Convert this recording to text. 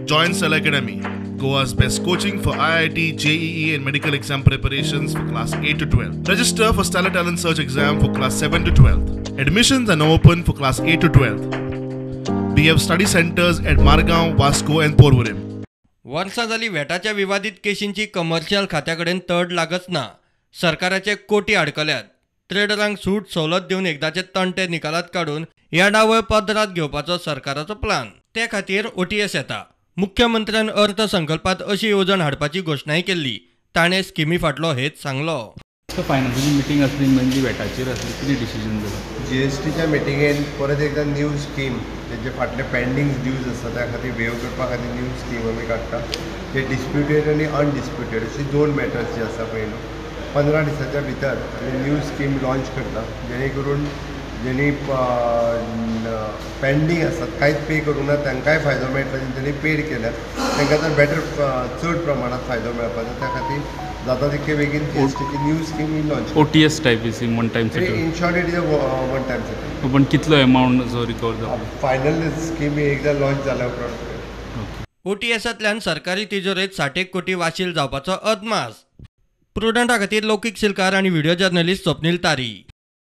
Join Stellar Academy, Goa's best coaching for IIT, JEE and medical exam preparations for class 8 to 12. Register for Stellar Talent Search exam for class 7 to 12. Admissions are now open for class 8 to 12. We have study centers at Margao, Vasco and Porvorim. वर्सां जाली वेटाच्या विवादीत केशींची commercial खात्या कडेन तड लागच ना. सरकाराचे कोटी आडकल्यात. ट्रेडरांक सूट सवलत दिवन एकदाचे तंटे निकालात काडून येणावळ पदरात घेवपाचो सरकाराचो प्लान. ते खातीर ओटीएस येता. मुख्यमंत्र्यान अर्थसंकल्पात अशी येवजण हाडपाची घोशणाय केल्ली. ताणें स्किमी फाटलो हेत सांगलो. फायनान्साची मिटींग आसली म्हणजे वेटाचेर आसली, कितें डिसिजन जालें? जीएसटीच्या मिटिंगेन परत एकदा न्यू स्कीम तेजे फाटले पेंडींग ड्यूज आसा त्या खातीर वेव करपा खातीर न्यू स्कीम आमी काडटा. ते डिस्प्युटेड आनी अनडिस्प्युटेड अशी दोन मॅटर्स जे आसा पळय न्हू 15 दिसाच्या भितर आमी न्यू स्कीम लॉंच करता, जेणे करून जेणी पेंडींग आसात कांयच पे करूंक ना तांकांय फायदो मेळटलो, जेंच्यांनी पेड केल्या तांकां तर बेटर चड प्रमाणात फायदो मेळपाचो. त्या खातीर जाता तितके बेगीन जीएसटीची new scheme he launch. OTS type is one time settle. In short it is a one time settle. पण कितलो अमावंट जो रिकवर जाता फायनल स्कीम एकदा लॉंच जाल्या उपरांत. ओटीएसांतल्यान सरकारी तिजोरेत 60 कोटी वाशील जावपाचो अदमास. प्रुडंटा खातीर लौकीक शिलकार आनी व्हिडिओ जर्नलिस्ट स्वप्नील तारी.